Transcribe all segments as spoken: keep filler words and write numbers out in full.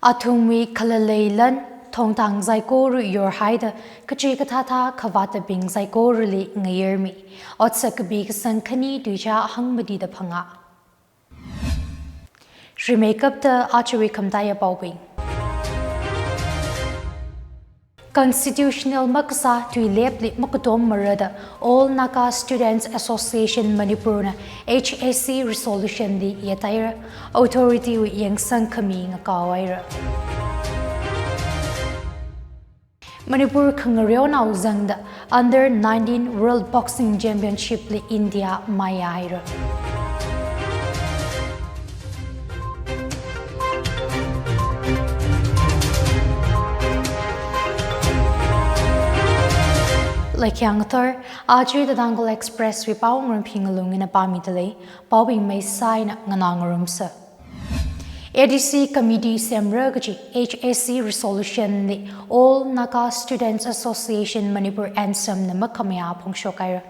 Athumwui khalalei lan, thongthang saikora yorhaida, kachikathā thā khavātabing saikorali ngayermi. Otsak kapi kasang khani tuicha hangmatida phangā. Rimeikapta ajawui khamataiya paobing. Constitutional makasā tuilepli makatom marada All Naga Students Association Manipur na H A C resolution li yataira, authority wui yangsang khami ngakaohaira. Manipur khangareonao zangda Under nineteen World Boxing Championship li India maiya haira. Laikyang thor, ajawui The Tangkhul Express wui pao ngarum phingalung ina pāmida lei, paobing maisai na nganā ngarumsa. A D C committee semra kachi H A C resolution li All Naga Students Association Manipur Ansam na makhamayā phongshok haira.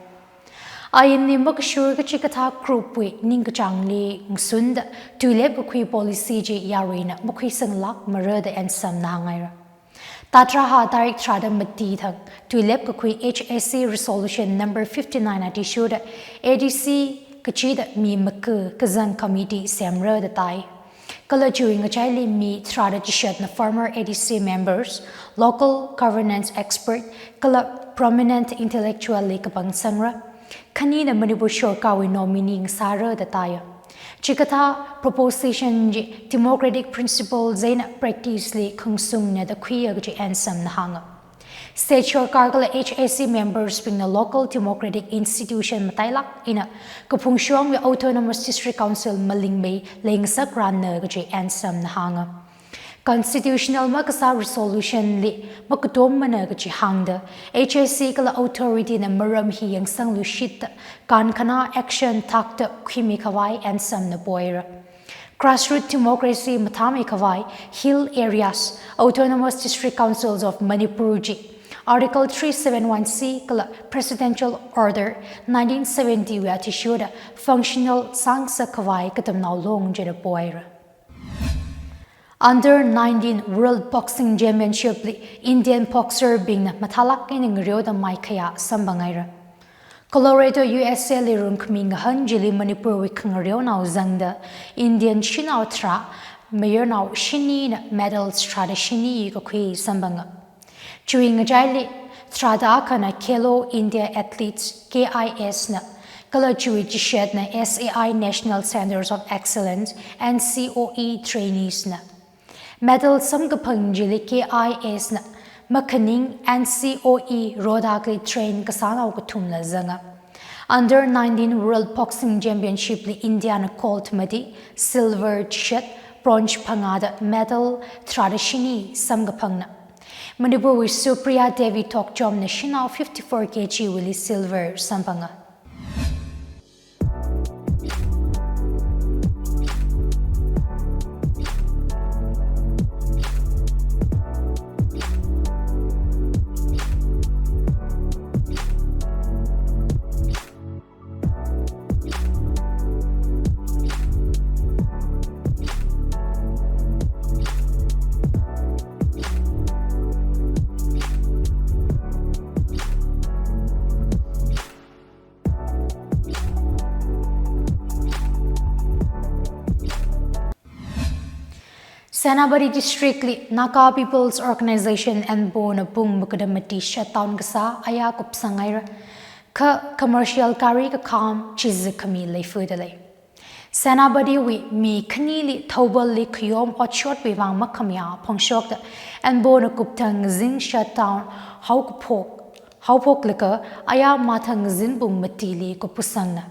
Ainli makashur kachikathā group wui ningkachāngli ngasunda tuilep kakhui policy chi yaruina makhuisanglāk marada Ansam na hānghaira. Tatraha tarik tharāda mati thang tuilep kakhui H A C resolution number fifty-nine athishurda A D C kachida mi maka kazang committee semra da tai. Kala chiwui ngachaili mi tharāda chishatna former A D C members, local governance expert, kala prominent intellectual li kapangsangra. Khanina Manipur sorkarwui nominee ngasāra da taiya. Chikathā proposition chi democratic principles eina practice li khangsungnada khuiya kachi Ansam na hānga. State sorkar kala H A C members bingna local democratic institution matailāk eina kaphungshongwui Autonomous District Council malingmei leingasak rāna kachi Ansam na hānga. Constitutional makasā resolution li makatommana kachi hāngda, H A C kala authority na maram hi yangsang lushitda, kankhana action thakta khuimi khavai Ansam na poira. Grassroots democracy mathāmei khavai Hill Areas Autonomous District Councils of Manipur chi Article three seven one C kala Presidential Order nineteen seventy wui athishurda functional sāngasak khavai katamnao long chida poira. Under nineteen World Boxing Championship li Indian boxer bingna mathālāk eina ngareoda maikhayā samphang haira. Colorado, U S A li rungkhami ngahān chili Manipur wui khangareonao zangda Indian shanao tharā, mayarnao shinina medals tharāda shini kakhui samphanga. Chiwui ngachaili tharāda akhana Khelo India Athletes, K I S na, kala chiwui chishatna S A I National Centres of Excellence, N C O E trainees na. Medal samkaphang chili K I S na, makhaning N C O E roda kali train kasānao kathumla zanga. Under nineteen World Boxing Championship li India na gold mati, silver chishat, bronze phangāda medal tharāda shini samkaphangna. Manipur wui Supriya Devi Tokchom na shanao fifty-four K G wuili silver samphanga. Senapati District li Naga People's Organization, NPO na pung makada mati shutdown kasā aya kupsang haira. Kha commercial gari kakham chizak khami leifuda lei. Senapati wui mi khanili Thoubal li khayom otshotwui vang makhamayā phongshokda NPO na kupthang ngazin shutdown haokaphok, haophoklaga aya mathang ngazin pung matili kupusangna.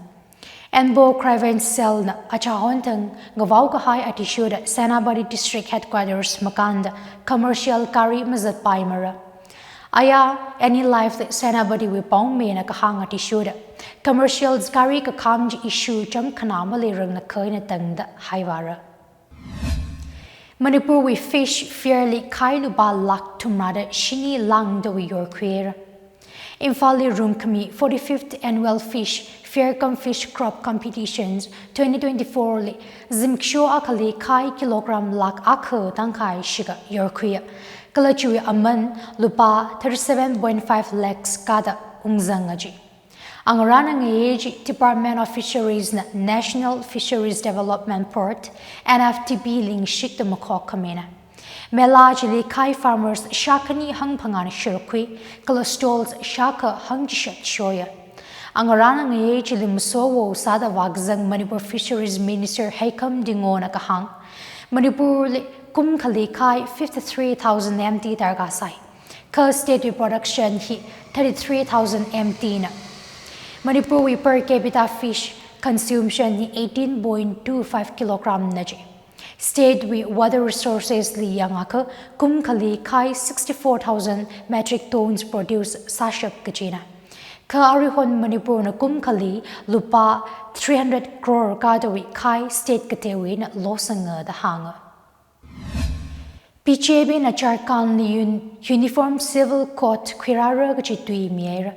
NPO Crime Cell na achahon thang ngavao kahai athishurda Senapati District Headquarters makānda commercial gari mazatpaimara. Aya Any Life li Senapati wui paomina kahāng athishurda commercial gari kakham chi issue chāmkhana maleirangna kha eina tangda haivāra. Manipur wui fish fair li khai lupā lakh thumrāda shini lāngdawui yorkhuira. Imphalli rumkhami forty-fifth Annual Fish Fair cum Fish Crop Competitions twenty twenty-four li zimiksho akhali khai kilogram lakh akha tangkhai shikha yorkhuiya. Kala chiwui aman lupā thirty-seven point five lakhs kada ungzanga ji. Angarāna ngayei chi Department of Fisheries na National Fisheries Development Board, N F D B, lingshikta makhok khamina. Mela chili khai farmers shākhani hangphangāna shurkhui, kala stalls shākha hangchishat shoya. Angarāna ngayei chili masowo sāda vākazang Manipur Fisheries Minister Heikham Dingona kahāng, Manipurli kumkhali khai fifty-three thousand M T darkar sai. Kha state wui production hi thirty-three thousand M T na. Manipurwui per capita fish consumption hi eighteen point two five kilogram na ji. State wui water resources li yangakha kumkhali khai sixty-four thousand metric tons produce sāshap kajina. Kha aruihon Manipurna kumkhali lupā three hundred crore kadawui khai state kateina losanga da hānga. B J P na Jharkhand li un-, Uniform Civil Code khuirāra kachi tui mihaira.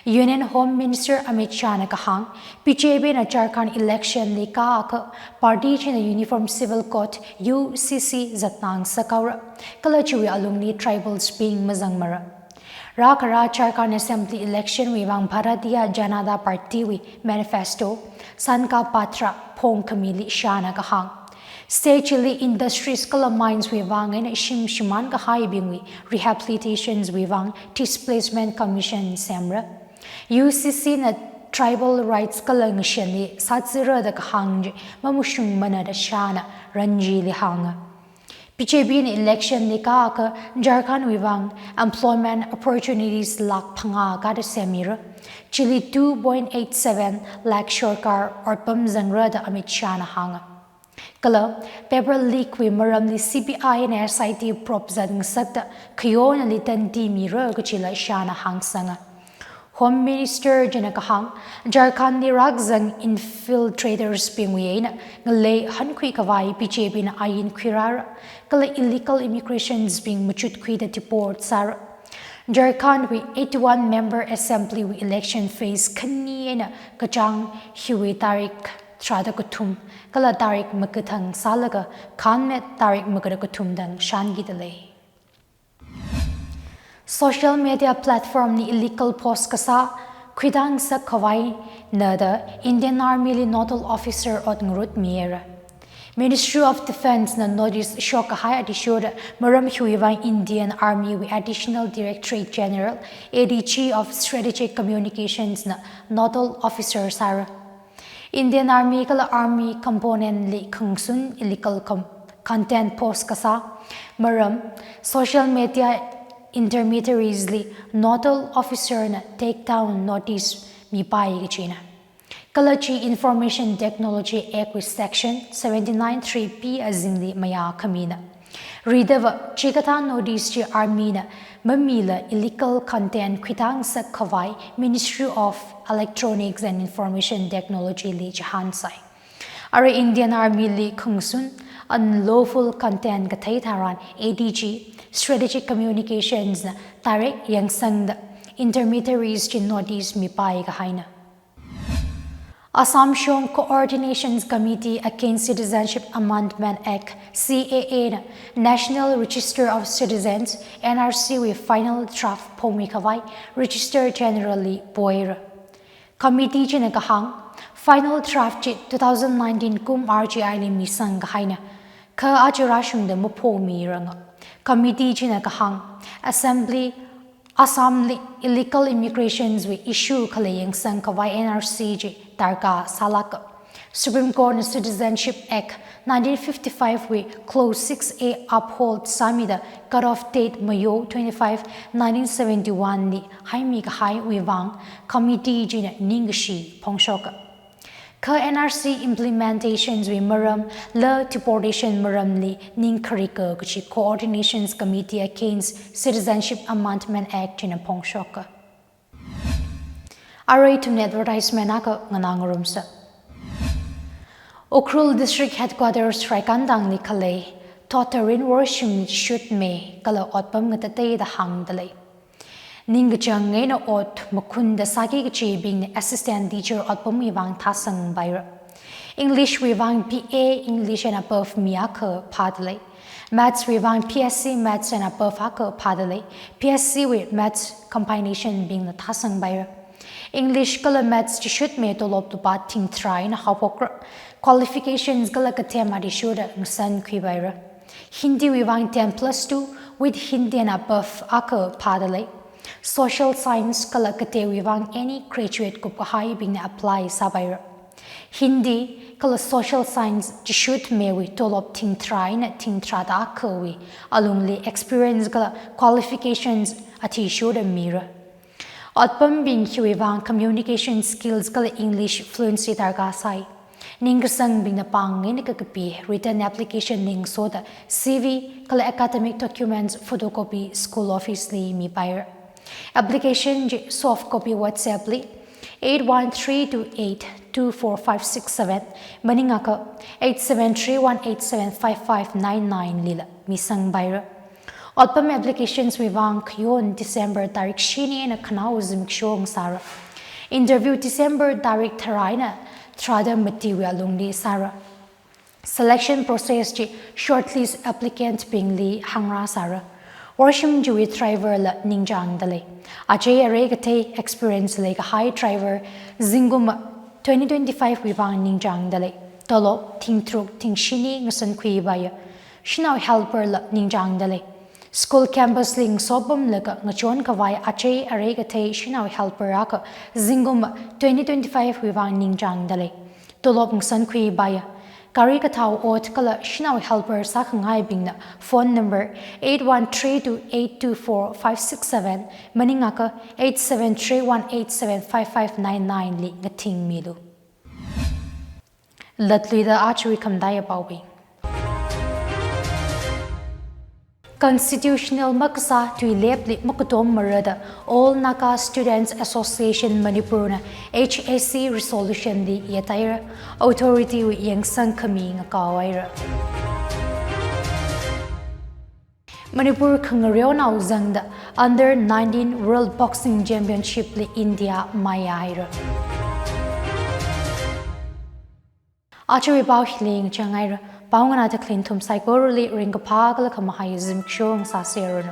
Union Home Minister Amit Shah na kahāng, B J P na Jharkhand election li kākha party china Uniform Civil Code, U C C, zatnang sākaura. Kala chiwui alungli tribals bing mazangmara. Rākhara Jharkhand Assembly election wui vang Bharatiya Janata Party wui manifesto Sankalp Patra phongkhamili Shah na kahāng, state chili industries kala mines wui vang eina shim shimān kahaibingwui rehabilitations wui vang displacement commission semra. U C C na tribal rights kala ngashanli sāzira da kahāng chi mamashungmana da Shah na Ranjili hānga. B J P na election li kākha Jharkhand wui vang employment opportunities lakh phangā kada semira. Chili two point eight seven lakh sorkar otpam zangra da Amit Shah na hānga. Kala paper leak wui maramli C B I na S I T probe zatngasakta khayonali tandi mira kachila Shah na hāngsanga. Home Minister china kahāng, Jharkhand li rākazang infiltrators bingwui eina ngalei hankhui khavai B J P na ain khuirāra, kala illegal immigrations bing machutkhuida deport sāra. Jharkhand wui eighty-one member assembly wui election phase khani eina kachāng hiwui tarik tharāda kathum, kala tarik makathang sālaga khānmet tarik makada kathum tang shānkida lei. Social media platform li illegal post kasā khuitang sākhavaina da Indian Army li nodal officer ot ngarut mihaira. Ministry of Defence na notice shokkahai athishurda maram hiwui vang Indian Army wui Additional Directorate General, A D G of Strategic Communications na nodal officer sāra. Indian Army kala Army component li khangsun illegal com-, content post kasā maram social media intermediaries li nodal officer na take down notice mipai kachina. Kala chi Information Technology Act wui section seventy-nine three B azingli mayā khamina. Ridava chikathā notice chi Army na mamila illegal content khuitang sākhavai Ministry of Electronics and Information Technology li chihān sai. Ara Indian Army li khangsun unlawful content kathei tharan A D G Strategic Communications na direct yangsangda intermediaries chi notice mipai kahaina. Assam Shong Coordination Committee Against Citizenship Amendment Act, C A A na National Register of Citizens, N R C wui final draft phongmi khavai Registrar General li poira. Committee china kahāng, final draft chi two thousand nineteen kum R G I li misang kahaina, kha aja rāshungda maphongmiranga. Committee china kahāng, Assembly Assam li illegal immigrations wui issue khalei yangsang khavai N R C chi darkar sālāka. Supreme Court na Citizenship Act nineteen fifty-five wui Clause six A uphold sāmida cut off date Mayo twenty-five, nineteen seventy-one li haimi kahaiwui vang committee china ningkashi phongshoka. Kha N R C implementations wui maram la deportation maramli ningkharika kachi Coordinations Committee Against Citizenship Amendment Act china phongshoka. Arui ithumna advertisement akha nganāngarumsa. Ukhrul District Headquarters Raikantangli khalei Totarin worshim shutme kala otpam ngatateida hāngda lei. Ningkachāng eina ot makhunda sāki kachibingna assistant teacher otpamwui vang thāsangpaira. English wui vang B A English and above mi akha phādalei. Maths wui vang B S C Maths and above akha phādalei. B S C wui Maths combination bingna thāsangpaira. English kala Maths chishutme tolop lupā thingtharā eina haophokra. Qualifications kala kathem athishurda ngasankhuipaira. Hindi wui vang ten plus two with Hindi and above akha phādalei. Social Science kala katewui vang any graduate kupkahaibingna apply sāpaira. Hindi kala Social Science chishutmewui tolop thingtharā eina thingtharāda akhawui alungli experience kala qualifications athishurda mira. Otpambing hiwui vang communication skills kala English fluency darkar sāi. Ningkasangbingna pāng eina kakapi written application link soda C V kala academic documents photocopy school office li mipaira. Application chi soft copy WhatsApp li eight one three two eight two four five six seven maningakha eight seven three one eight seven five five nine nine lila misangpaira. Otpam applications wui vang khayon December tarik shini eina khanao zimiksho ngasāra. Interview December tarik tharā eina tharāda matiwui alungli sāra. Selection process chi shortlist applicant bingli hāngrā sāra. Worshim chiwui driver la ningchāngdalei. Achei arei kathei experience leikahai driver zingkum twenty twenty-five wui vang ningchāngdalei. Tolop thingtharuk thingshini ngasankhuipaiya. Shanao helper la ningchāngdalei. School campus li ngasopamlaga ngachonkhavai achei arei kathei shanao helper akha zingkum twenty twenty-five wui vang ningchāngdalei. Tolop ngasankhuipaiya. Gari kathao ot kala shanao helper sākhangaibingna phone number eight one three two eight two four five six seven maningakha eight seven three one eight seven five five nine nine li ngathingmilu. Latluida ajawui khamataiya paobing. Constitutional makasā tuilepli makatom marada All Naga Students Association Manipur na H A C resolution li yetaira, authority wui yangsang khami ngakaohaira. Manipur khangareonao zangda Under nineteen World Boxing Championship li India maiya haira. Ajawui pao hili ngachang haira. Pao nganāda khaling thum saikorali ringkaphā kala khamahai zimiksho ngasāseranu.